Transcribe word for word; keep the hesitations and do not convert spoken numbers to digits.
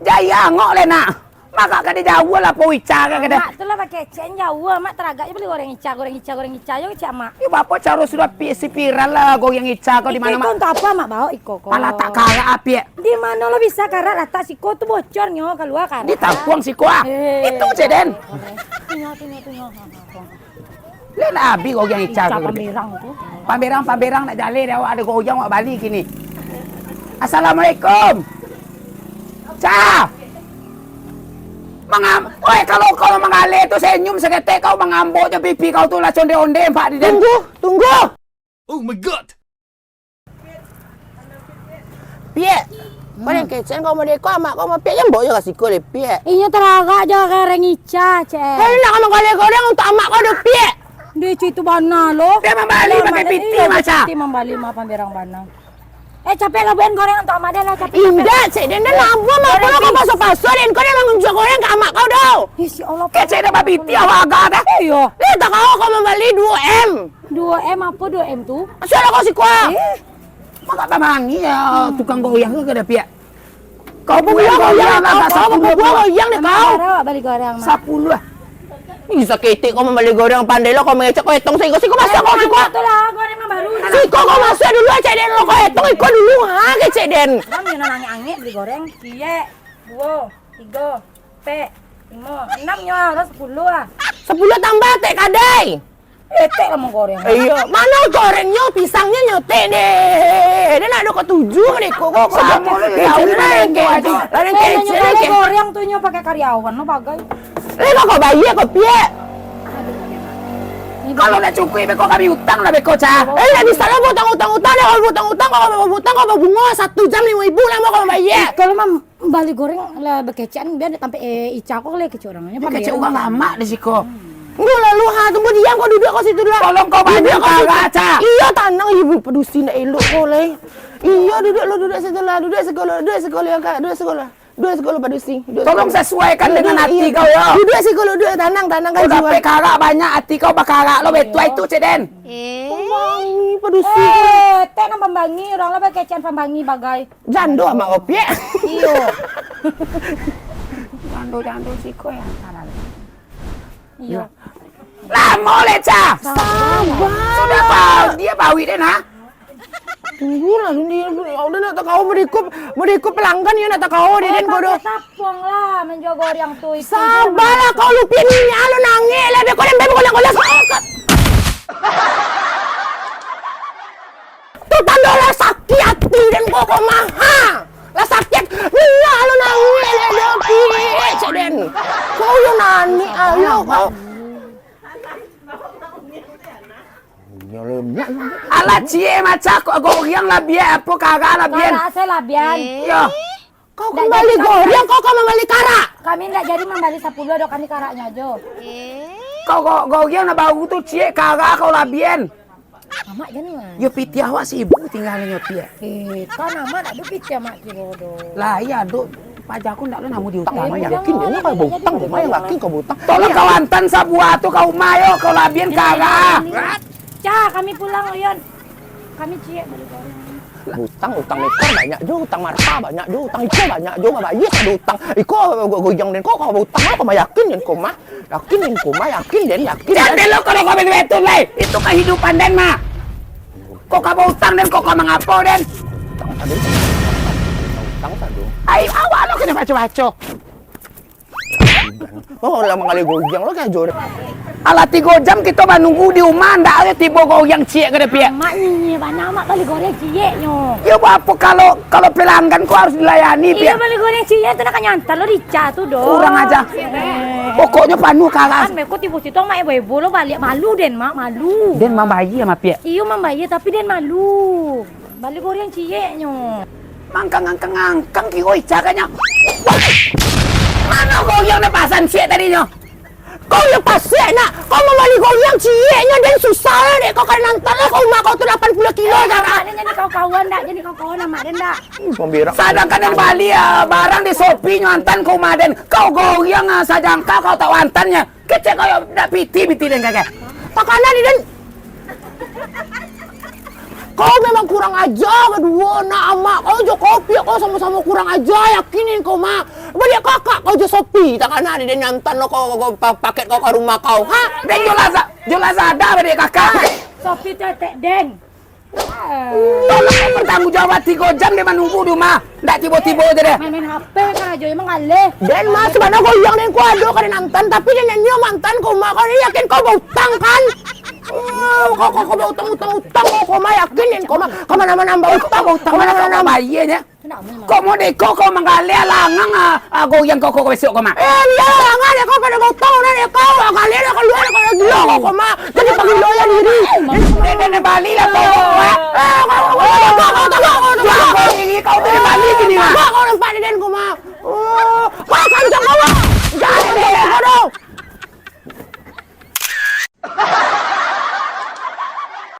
Jai angok le nak. Mangko ka dijauah lah, po ica ka kade. Mak tu lah bakecek jauah, mak taragak je bali goreng ica, goreng ica, goreng ica jo kecek mak. Yo, bapo caro sudah pi-, si viral lah goreng ica ko di mano, mak? Iko untuak apo mak baok iko ko? Palatak karak apiak. Di mano lo bisa karak latak siko tu bocornyo kalua karak. Ditampuang siko ah. Eh. Itu cek den. Tunyo, tunyo, tunyo. Lah nak abih goyang ica. Ica ko. Pamberang tu. Pamberang, pamberang nak jaleh dek awak, ado goyang awak bali kini. Assalamualaikum. Ca. Mangam-, oi, kalau kau manggaleh tu senyum saketek, kau mangambok jo pipi kau tu lah conde-onde empak di den. Tunggu, tunggu. Oh my God. Piak. Kau nan kecek kau modeko amak kau mapiak jambok jo ka siko le, Piak. Inyo taragak jo goreng ica, cek. Kau nak ka manggaleh-galeh untuak amak kau do, Piak. Deh, itu bana lo. Dia mambali pakai piti, iyo, maca. Piti mambali mah pamberang bana. Eh, capek lah, buan goreng untuak amak den lah, capek, capek. Indak, cek den, den labuah mah, kalau kau paso-paso den, kau den mangunjuak goreng ka amak kau do. Ih, si Allah. Kecek dah babiti awak agak dah. Iyo. Dia tak kau, kau mambali duo M. Duo M apo duo M tu? Sudah kau siko. Eh? Mangko bamangi ya, tukang goyang tu kada piak. Kau buang goyang lah, kau sapuluah buang goyang deh kau. Awak bali goreng, Mak. Sapuluah. Ih, saketek kau mambali goreng, pandai lo kau mangecek, kau etong siko, siko masuak kau siko. Siko kau masuak dulu, cek den lo, kau etong iko dulu, ha, kecek den. Bang, yang nangek-angek bali goreng, ciek, duo, tigo, pek, limo, anam nyo, lah sapuluah lah. Sapuluah tambah tek kadai. Etek lah manggoreng. Iyo, mano gorengnyo, pisangnyo nyotek deh. Dia nak ado katuju mereka kok. Samo lah, jauh lah, kecek. Lah, eh, kecek, nyo kecek. Goreng tu nyo pakai karyawan lo bagai. Eh, kok kau bayar kau piak? Kalau nak cukuik beko kami utang lah beko, Ca. Eh, nak bisa lah utang-utang, utang deh. Kalau utang-utang, kalau utang, kalau bungo satu jam lima ribu lah mau kau bayar. Kalau mam- Bali goreng lah bakecek, bia ndak tampek, eh, ica ko lah kecek urang. Nyo kecek urang lamak di siko. Ndak lalu ha, tunggu diam kau, duduk kau situ dulu. Tolong kau banyak kau karak, Ca. Iyo, tanang ibu padusi ndak elok kau lai. Iyo, duduk lo, duduk situ lah, duduk siko lo, duduk siko lo, angkat, duduk siko lo. Duduk siko lo padusi. Tolong sasuaikan dengan ati kau yo. Duduk siko lo, duduk, tanang, tanang kan jiwa. Kau dapek karak banyak, ati kau bakarak lo, betua itu cek den. Eh. Pambangi padusi. Eh, tek nan pambangi, urang lah bakecekan pambangi bagai. Jando amak kau piak. Iyo. Jando-jando siko yang salah. Iyo. Lamo le, Ca. Sabar. Sudah bau, dia bau den, ha? Tunggu lah, tunggu, udah nak takau, berikut, berikut pelanggan ya nak takau, dia den bodoh. Puang lah, manjual goreng tu, itu. Sabarlah kau, lupian minyak lu nangek lah, biar kau lembek, kau lembek, kau lembek. Tu tando lah sakik ati den kau, kau maha. Lah sakik, minyak lu nangek lah, dia piye, cek den. Kau yo nani, ayo kau. Alah, ciek macam kau, goreng labian, apo karak labian? Karak se labian. Yo. Kau kambali goreng, kau ka mambali karak. Kami ndak jadi mambali sapuluah, dok kami karaknyo ajo. Kau go-, goreng nan baru tu, ciek, karak kau labian. Amak jan, Mas. Yo, pitih awak sibuk tinggalnyo, Piak. Eh, kan amak ndak ado pitih amak kiro doh. Lah, iyo, dok. Paja ko ndak ado namo di utang. Utang, yakin, kau bautang, yakin kau bautang. Tolong kau antan sabuah tu ka umah yo, kau labian karak. Ca, kami pulang, Yon. Kami ciek bali goreng. Utang, utang iko banyak jo, utang marta banyak jo, utang iko banyak jo, babayia ado utang. Iko go-, goyang den ko, kau bautang apo mah, yakin den ko mah. Yakin den ko mah, yakin den, yakin den. Jan den lo, kalau kau betul-betul lai. Itu kahidupan den mah. Kok ka bautang den, kok ka mangapo den? Utang sado. Utang sado. Ai, awak lo kena baco-baco. Oh, lah manggaleh goyang lo, kajo den. Alah, tigo jam kito manunggu di umah, ndak ado tibo goyang ciek ka den, Piak. Mak ni, bana mak bali goreng cieknyo. Yo, buat apo kalau, kalau pelanggan ko harus dilayani, Piak? Iyo, bali goreng ciek tu nak ka nyantan lo di Ca tu doh. Kurang aja. Eh. Pokoknyo panuah karak. Kan beko tibo situ mak ibo-ibo lo baliak, malu den mak, malu. Den mambayia mah, Piak. Iyo mambayia, tapi den malu. Bali goreng cieknyo. Mangkang-angkang-angkang kiro ica kanyo. Mano goreng nan pasan ciek tadinyo? Kau yo pasiak nak, kau mambali goreng cieknyo, den susah lah dek kau, ka nantang lah ka umah kau tu lapan puluah kilo jarak. Mak den jadi kawan-kawan dak, jadi kawan-kawan amak den dak. Ih, pamberak. Sadangkan den bali, ah, barang di Shopee nyo antan ka umah den. Kau goreng, ah, sajangka kau tak antannyo. Kecek kau yo dak pitih-pitih den kagak. Takana di den. Kau memang kurang aja baduo, nak, amak kau jo kau, piak kau samo-samo kurang aja, yakinin kau, Mak. Baliak kakak kau jo Sopi, takana di den antan lo kau, kau, pa-, paket kau ka rumah kau, ha? Den jo Laza-, jo Lazada baliak kakak. Sopi tu etek den. Tolong kau bertanggung jawab, tigo jam den manunggu di rumah. Ndak tibo-tibo je deh. Main-main H P kan ajo, emang aleh. Den mah, sabana goyang den ko ado ka den antan, tapi den nyo mantan ka rumah kau ni, yakin kau bautang kan? Oh, kau, kau, kau bautang, utang, utang kau, kau mah yakin den kau mah. Ka mana-mana bautang, ka mana-mana bayia nya. Kok mau deko kau manggaleh langang, ah, ah, goyang kau, kau besok kau mah. Eh, biar langang deh kau pado bautang, udah deh kau, galeh dah kalua, kau dah gilo kau, kau mah. Jadi pagilo ya diri. Dek, dek, dek, balilah kau, kau mah.